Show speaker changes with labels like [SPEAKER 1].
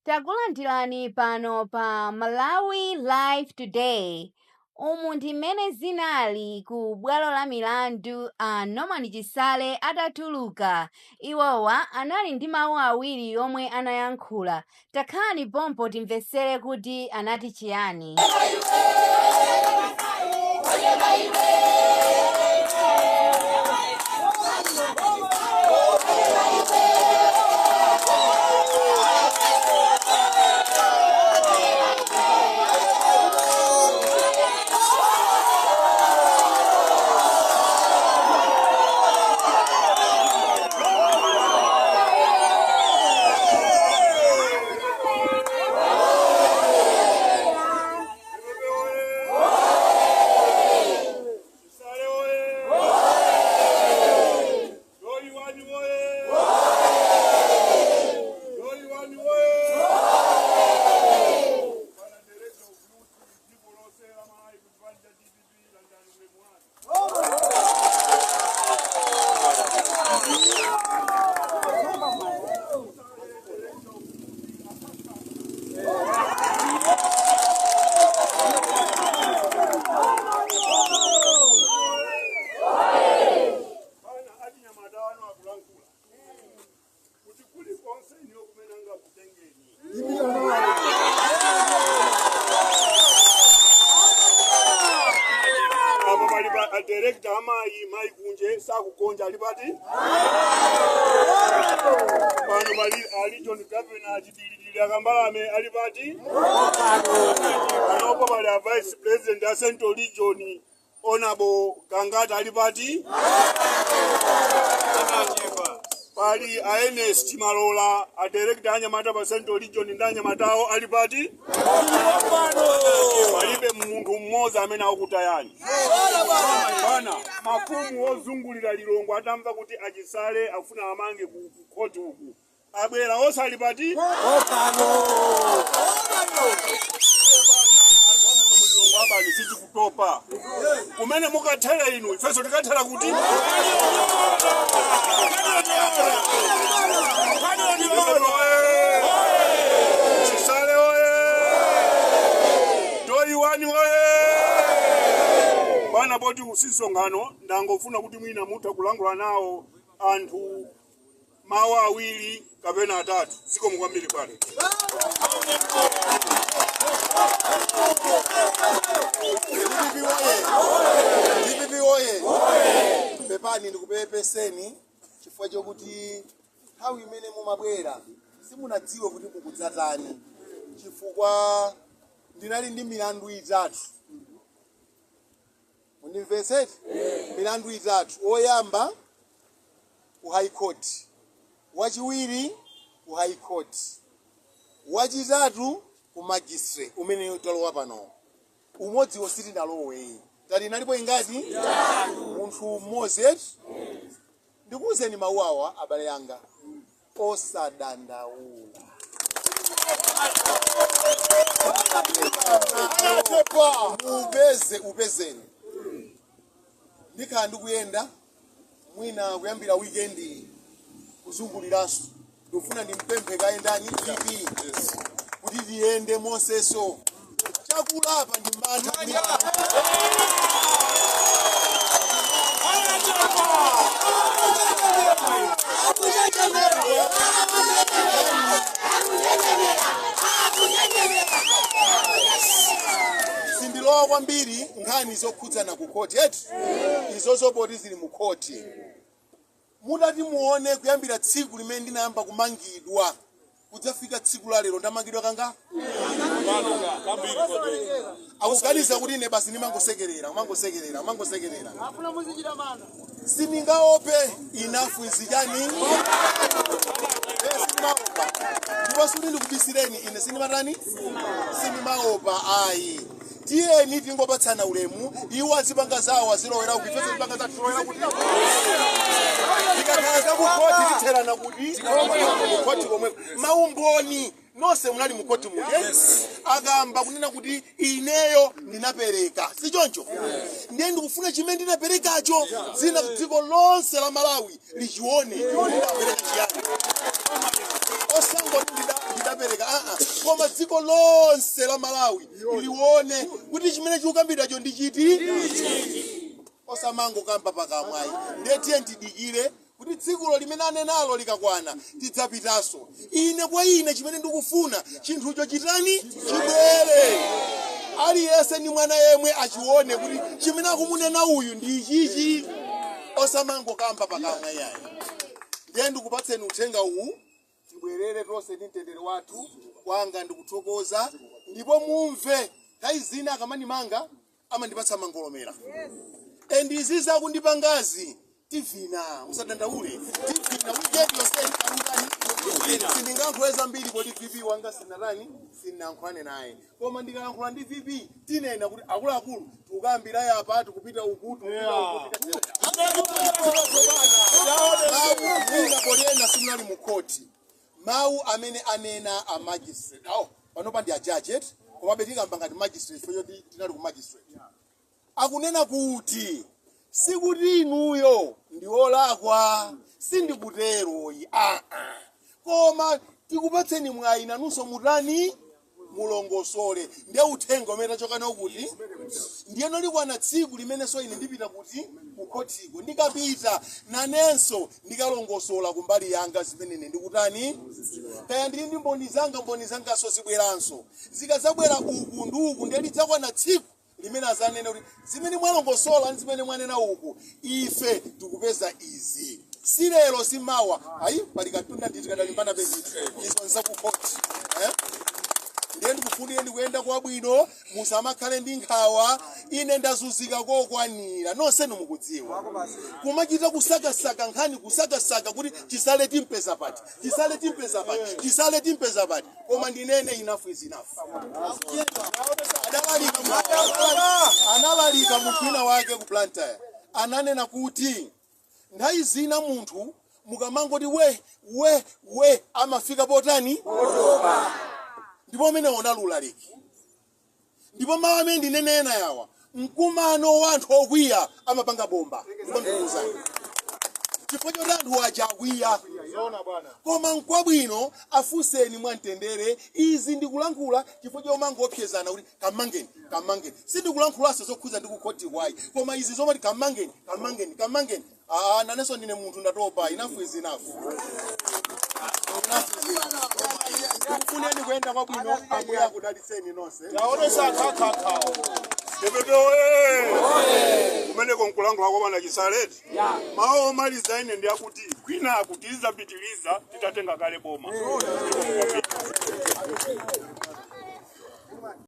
[SPEAKER 1] Takulandirani pano pa Malawi Live Today. Umu ndi mmene zinali ku bwalo la milandu a Norman Chisale atatuluka. Iwowa anali ndi mawu awiri omwe anayankhula. Takhalani pompo timvetsere kuti anati chiyani.
[SPEAKER 2] Chisale oye! Doi oye! Doi oye! Bwana Director of Youth, dziko lonse la Malawi ku chipani cha DPP, landani ulemu wanu. Bwana achinyamata wanu akulankhula kuti kulikonse niyo kumene angakutengeni. Apo pali pa a director amayi mayi kunje sakugonja ali pati pano, pali a region governor Chidilidili Akambalame ali pati panopo, pali a vice president a Central Region, Honorable Gangata, ali pati, pali a Ernest Chimalola, a director anyamata pa Central Region ndi anyamatawo ali pati. Palibe munthu mmodzi amene akutayani bwana. Mafumu ozungulira Lilongwe atamva kuti aChisale afuna amange ku khoti uku, abwera onse ali pati. Anthu amuno muLilongwe abani, sitikutopa. Kumene mukathera inu, ifenso tikathera kuti Chisale oye! Doi one oye! Bwana, poti usisonkhano, ndangofuna kuti mwina mutha kulankhula nawo anthu mawu awiri kapena atatu. Zikomo kwambiri, bwana.
[SPEAKER 3] DPP oye! DPP oye! Pepani, ndikupepeseni chifukwa chokuti nthawi imene mumabwera simunadziwe kuti mukudzatani, chifukwa ndinali ndi milandu itatu. Mundimvetsete? Milandu itatu: woyamba ku High Court, wachiwiri ku High Court, wachitatu ku magistrate umene talowa pano. Umodziwo sitinalowe. Tati inalipo ingati? Munthu mmodzi eti. Ndikuwuzeni mawu awa, abale anga, osadandaula. Mupeze upezeni. Ndikhala ndikuyenda mwina kuyambira weekend kuzunguliranso. Ndikufuna ndimpemphe kayendani DP kuti tiyende monseso. Chakula apa ndi mantha. Sindilowa kwambiri nkhani zokhudzana ku khoti eti, izozo poti zili mu khoti. Mudati muone, kuyambira tsiku limene ndinayamba kumangidwa kudzafika tsiku la lero, ndamangidwa kanga. Akuganiza kuti ine basi ndimangosekerera, kumangosekerera, kumangosekerera. Sindingaope. Enough is chani? Sindimaopa. Ndipo suti ndikubisireni, ine sindimatani, sindimaopa ayi. Tiyeni tingopatsana ulemu. Iwo azipanga zawo, azilowera kuti, ifenso zipanga zathu, tilowera kuti. Tikakhala zakukhoti, titherana kuti kukhoti komweko. Maumboni nonse munali mukhoti muja. Akamba kunena kuti ineyo ndinapereka, si choncho? Ndiye ndikufuna chimene ndinaperekacho zina dziko lonse la Malawi lichione. Ndidapereka chiyani? Osangoti ndidapereka, aa. Koma dziko lonse la Malawi liwone kuti chimene chikukambidwacho ndi chiti, osamangokamba pakamwayi. Ndiye tiye tidikire kuti tsikulo limene anenalo likakwana tidzapitanso. Ine kwa ine chimene ndikufuna, chinthucho chitani? Chibwere. Aliyense ndi mwana yemwe achione kuti chimene akumunena uyu ndi ichichi, osamangokamba pakamwa yayi. Ndiye ndikupatseni uthenga uwu, tibwerere tonse ndi mtendere wathu. Wanga ndikuthokoza, ndipo mumve, nthawi zina akamandimanga amandipatsa mangolomera, and izi zakundipangazi tivina, musadandaule, tivina. We get yourself arungani. Sindingayankhule zambiri poti VP wanga sinatani, sinayankhulane naye, koma ndikayankhula ndi VP tinena kuti akuluakulu, tikukambira yapa, tikupita uku, tikupita uku. Mawu mwina polena simunali mu khoti, mawu amene anena a magistrate awo panopa ndi a judge, komabe tikamba ngati magistrate chifukwa choti tinali ku magistrate, akunena kuti sikuti inuyo ndi olakwa, sindikuteroyi, aa, koma tikupatseni mwayi nanunso mutani? Mulongosole. Ndiye uthenga umene tachoka nawo kuti ndiyeno likwana tsiku limenenso ine ndipita kuti kukhotiko. Ndikapita nanenso ndikalongosola kumbali yanga zimene ine ndikutani, kaya ndili ndi mboni zanga, mboni zangaso zibweranso. Zikadzabwera uku ndi uku, ndiye lidzakwana tsiku limene azanene kuti zimene mwalongosola ndi zimene mwanena uku, ife tikupeza izi. Si lero, si mawa, ayi, pali katunda nditi kadalimbana peziti izo nzakukhoti, eh? Ndiye ndikufunire ndikuyenda kwabwino, musamakhale ndi nkhawa. Ine ndazunzika kokwanira, nonsenu mukudziwa, kumachita kusakasaka nkhani, kusakasaka kuti Chisale timpeza pati, Chisale timpeza pati, Chisale timpeza pati. Koma ndinene, enough is enough. Adalalika, analalika munthu wina wake ku Blantyre, ananena kuti nthawi zina munthu mukamangoti we we we amafika potani? Ndipo amene onalulaliki, ndipo mawu amene ndinenena yawa, mkumano wa anthu okwiya amapanga bomba. Ndipo ndikuwuzani chifukwa choti anthu aja akwiya, koma nkwabwino afunseni mwamtendere. Izi ndikulankhula chifukwa chomangopyezana kuti kamangeni, kamangeni. Sindikulankhulanso zokhuza ndi kukhoti kwayi, koma izi zomati kamangeni, kamangeni, kamangeni, aa, nanenso ndine munthu, ndatopa. Enough is enough. Enough is enough. Ndikufuneni kuyenda kwabwino, Ambuye akudalitseni nonse.
[SPEAKER 2] DPP oye! Kumeneko nkulankhula kwa bwana Chisaleti. Mawu omaliza ine ndi akuti kwina akutizapitiliza titatenga kale boma. Ndipo kwambiri.